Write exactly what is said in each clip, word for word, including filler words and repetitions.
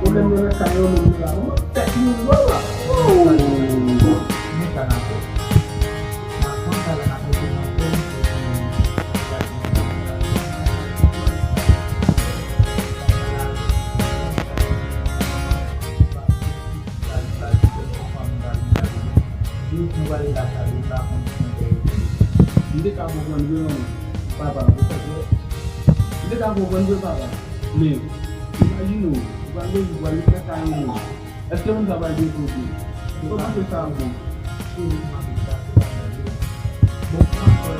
Pwoblèm yo nan kay yo menm la. Kòman tèt moun bon la? Woo! Men sa n ap fè. N ap pran sa la, n ap mete nan fèy. M te ka konprann vre, manman. Papa, ou konprann vre? M te ka konprann vre, papa. Men, imajine w, ou pral leve, ou pral leve nan kay ou menm. Èske moun sa pral gen kote? Ou panse sa ap bon? Cheri, m ap mete sa sou papa yo. Bon, papa.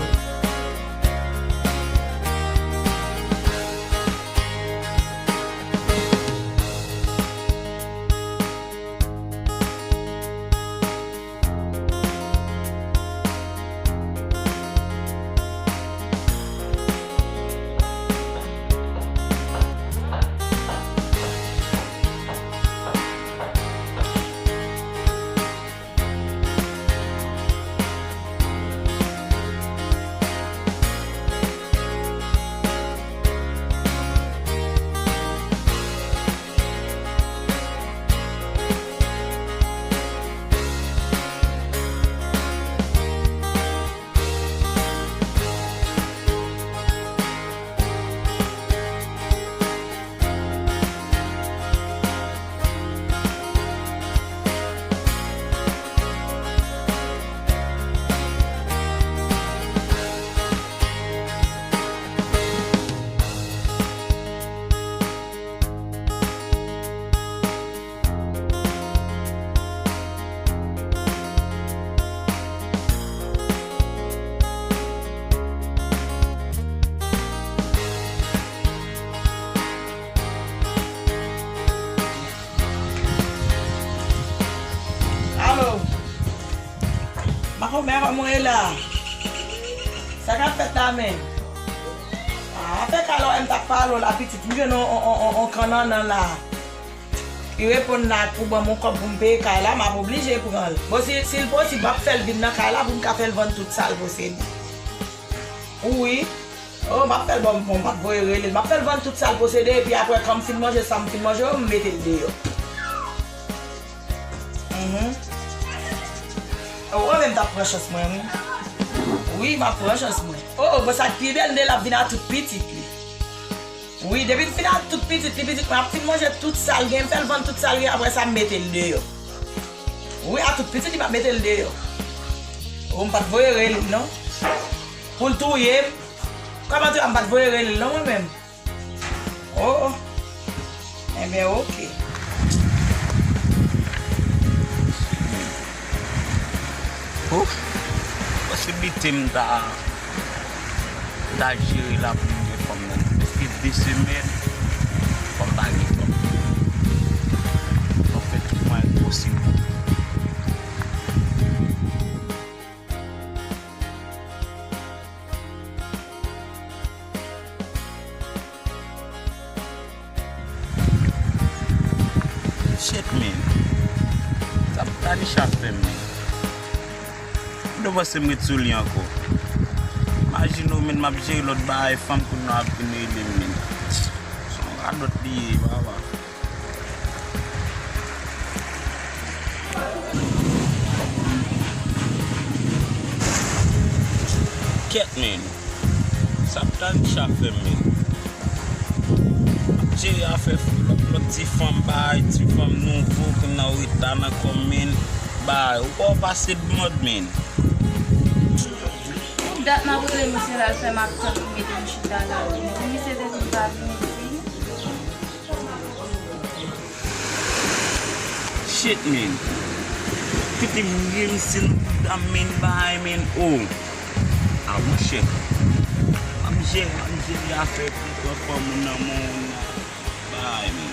Mè kòman w ye la? Sa k ap fèt la menm? Ah, fè kay la, m t ap pale w la pitit. M jwenn on, on, on, on, on kannannan la. Li reponn la pou ban m yon kòb pou m peye kay la, m ap oblije pran l. Bon, si, si l posib, m ap fè l vin nan kay la pou m ka fè l vann tout sa l posede. Wi. Oh, m ap fè l ban m, bon, m p ap voye rele l. M ap fè l vann tout sa l posede, epi apre, kan m fin manje sa m fin manje yo, m mete l deyò. Mhm. Ou menm t ap pran chans mwen, wi. Wi, m ap pran chans mwen. Oh, bon, sa k pi bèl, m te l ap vin a tout pitit li. Wi, depi l fin a tout pitit li, pitit mwen ap fin manje tout sa l gen, m fè l vann tout sa l gen, apre sa, m mete l deyò. Wi, a tout pitit li, m ap mete l deyò. Oh, m pa t voye rele l, non. Pou l touye m. Kòman tou a, m pa t voye rele l, non, mwen menm. Oh, oh. Enben, oke. Oh, posiblite m ta, ta jere la pou m gen fanm nan. Prèske de semèn, fanm pa gen fanm. Mwen fè tout mwayen posib. Shit, man. Sa Tanisha fè m, man. M te panse m ret sou li ankò. Imajine w, man, m ap jere lòt bagay, fanm kounye a ap vin rele m, man. Se yon radòt li ye, papa. Kèt, man. Sa Tanisha fè m, man. M ap jere afè lòt, lòt ti fanm, bay, ti fanm nouvo, kounye a w ret la nan kò m, man. Bay, ou pa w pase d mòd, man. Pou dat m ap rele misye la, l fè m ap tann pou mete m chita la. Misye te di m pa vin isi. Shit, man. Pitit m ye, misye nan bouda m, man, bay, man, oh. Ah, monchè. M ap jere, m ap jere afè pou pran fanm ou nan men w, bay, man.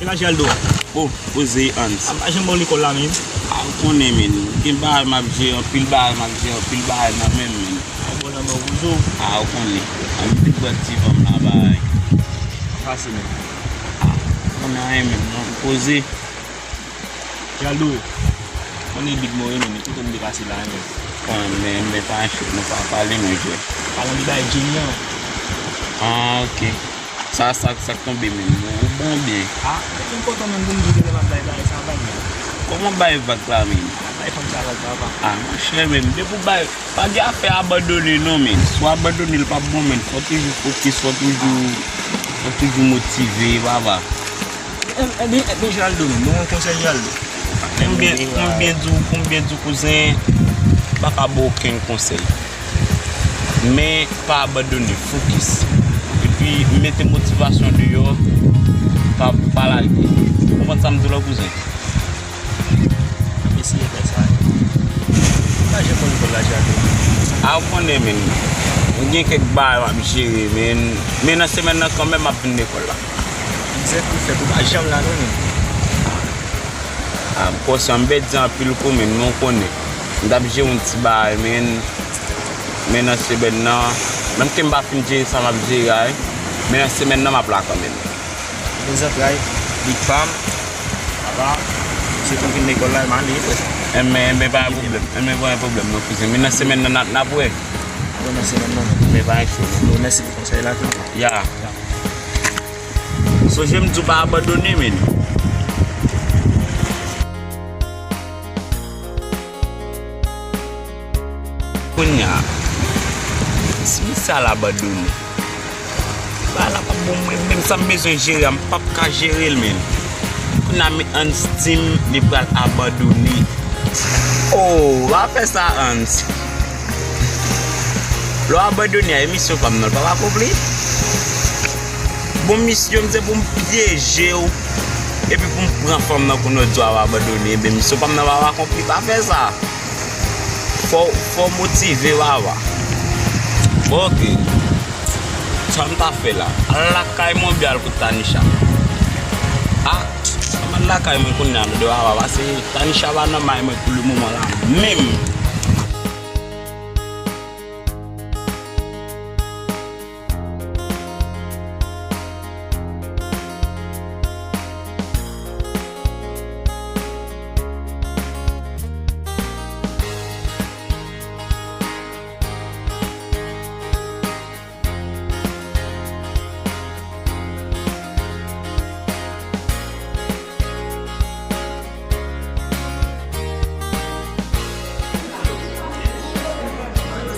E la, Geraldo? Oh, poze, Hans. A, pa janm bon lekòl la, men. A, ou konnen, men. Gen bagay m ap jere, anpil bagay m ap jere, anpil bagay nan men m, men. A, bon, nan men w, poze w. A, ou konnen. An, m te pran ti fanm la, bay. Pase, men. A, ou konnen anyen, men. Non, poze. Geraldo, konnen big mo ye, men, men kote m te pase la, men. Bon, men, men pa enkyete, nou pa pale, monchè. Palan de bay Jenny an. Ah, ok. Sa, sa, sa k tonbe menm? Ou bon byen? Ah, men m kontan menm pou m di ke lè m ap bay bagay sa vag, men. Kòman bay vag la, men? Bay fanm sa vag, papa. Ah, monchè, men, depi w bay, pa gen afè abandone, non, men. Si w abandone, l p ap bon, men. Fò toujou fokis, fò toujou, fò toujou motive, papa. Enben, enben, Geraldo, men, bon konsèy, Geraldo. Pou m byen, pou m byen di w, pou m byen di w, kouzen, m pa ka ba w okenn konsèy. Men, pa abandone, fokis. Epi, mete motivasyon deyò, pa, pa lage. Ou konprann sa m di w la, kouzen? M ap eseye fè sa. M pa janm konn lekòl la, Geraldo. A, ou konnen, men. M gen kèk bagay m ap jere, men. Men nan semèn nan, kanmenm, m ap vin lekòl la. Egzèt ou fèt, ou pa janm la non, men. A, m konsyan, m pèdi anpil kou, men, men w konnen. M t ap jere yon ti bagay, men, men nan semèn nan, menm ke m pa fin jere sa m ap jere a, men nan semèn nan, m ap la kanmenm. Bon zantray, big pa m, papa, se pou m vin lekòl la, m ale, frè. Enben, enben, pa gen pwoblèm. Enben, pa gen pwoblèm, non, kouzen. Men nan semèn nan, n ap, n ap wè. Bon, nan semèn nan, men. Men pa gen cho, non. Bon, mèsi pou konsèy la, tou. Ya. Ya. Sonje m di w pa abandone, men. Kounye a, si misye al abandone, bagay la p ap bon, mwen menm sa m bezwen jere a, m p ap ka jere l, men. Kounye a, men Hans di m li pral abandone. Oh, pa fè sa, Hans. Lè w abandone a, emisyon pa m nan, l p ap akonpli. Bon, misyon m se pou m pyeje w, epi pou m pran fanm nan kounye a w di w ap abandone, ebyen misyon pa m nan p ap akonpli, pa fè sa. Fò, fò motive, Wawa. Bon, oke. Sa m ta fè la? Al lakay mwen oubyen al kot Tanisha? Ah, m al lakay mwen kounye a, de Wawa, pase Tanisha pa nan may mwen pou le moman la menm.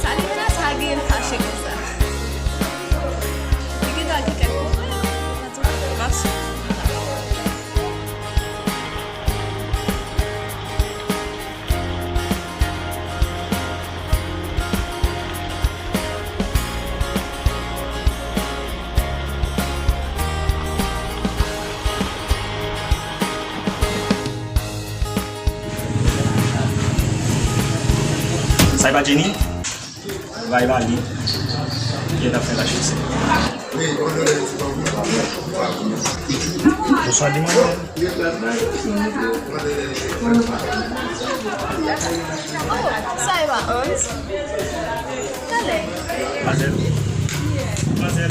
Sa limena sa gen fache konsa? Li gentan gen kèk pwoblèm. M ap swiv. Sa e pa Jenny? Bay ba li. Li t ap fè lach osi. Bonswa, demoiselle. Sa e pa Hans? Talè. Mazel. Mazel.